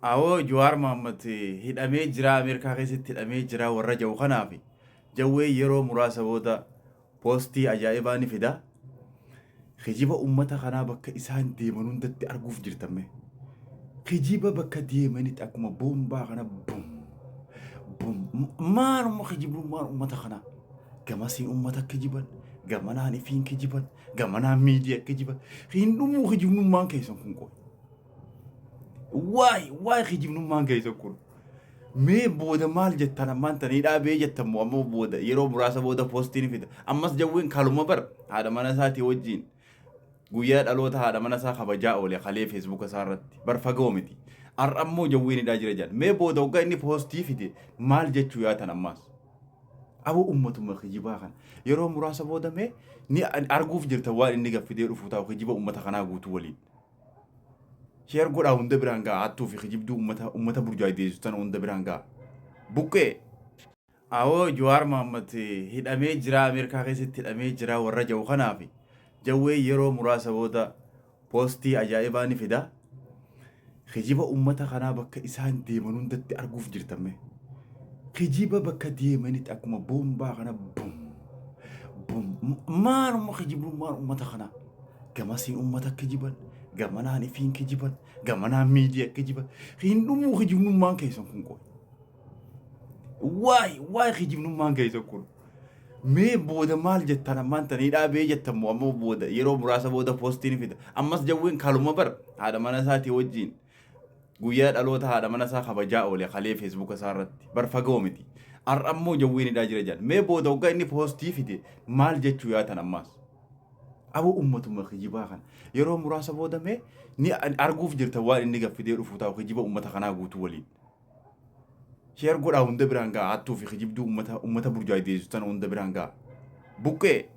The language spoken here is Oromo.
Awoo Jawaar Mohaammed hidhamee jira, Ameerikaa keessatti hidhamee jira warra jedhu kanaaf Jawwee yeroo muraasa booda poostii ajaa'ibaa ni fida. Kijiba ummata kanaa bakka isaan deeman hundatti arguuf jirtan mee. Kijiba bakka deemanitti akkuma boombaa kana bum bum maaluma kijibummaan ummata kanaa. Gamasiin ummata kijiban, gamanaan ifiin kijiban, gamanaan miidiyaa kijiban. Hin dhumuu kijibnummaan keessan kun qoy. Waay waay kijibnummaan keessan kun. Mee booda maal jettan ammaan tanii dhaabee jettan moo ammoo booda yeroo muraasa booda poostii ni fida. Ammas jawween kaluma bar haadha mana isaatii wajjin guyyaa dhaloota haadha mana isaa kabajaa oole kalee feesbuuka isaa irratti bar fagoo miti. Har'a ammoo jawween hidhaa jira jedhan. Mee booda hoggaa inni poostii fide maal jechuu yaatan ammaas. Aboo ummatuma kijibaa kana yeroo muraasa booda mee ni arguuf jirta waan inni gaffidee dhufu taa'u kijiba ummata kanaa guutuu waliin. Share godhaa hunda biraan ga'a hattuu fi kijibduu ummata ummata burjaajeessu tana hunda biraan ga'a. Buqqee. Awoo Jawaar Mohaammed hidhamee jira, Ameerikaa keessatti hidhamee jira warra jedhu kanaaf Jawwee yeroo muraasa booda poostii ajaa'ibaa ni fida. Kijiba ummata kanaa bakka isaan deeman hundatti arguuf jirtan mee. Kijiba bakka deemanitti akkuma boombaa kana bum bum maaluma kijibummaan ummata kanaa. Gamasiin ummata kijiban, gamanaan ifiin kijiban, gamanaan miidiyaa kijiban. Hin dhumuu kijibnummaan keessan kun qoy. Waay waay kijibnummaan keessan kun. Mee booda maal jettan ammaan tanii dhaabee jettan moo ammoo booda yeroo muraasa booda poostii ni fida. Ammas jawween kaluma bar haadha mana isaatii wajjin guyyaa dhaloota haadha mana isaa kabajaa oole kalee feesbuuka isaa irratti bar fagoo miti. Har'a ammoo jawween hidhaa jira jedhan. Mee booda hoggaa inni poostii fide maal jechuu yaatan ammaas. Aboo ummatuma kijibaa kana yeroo muraasa booda mee ni arguuf jirta waan inni gaffidee dhufu taa'u kijiba ummata kanaa guutuu waliin. Share godhaa hunda biraan ga'a hattuu fi kijibduu ummata ummata burjaajeessu tana hunda biraan ga'a. Buqqee.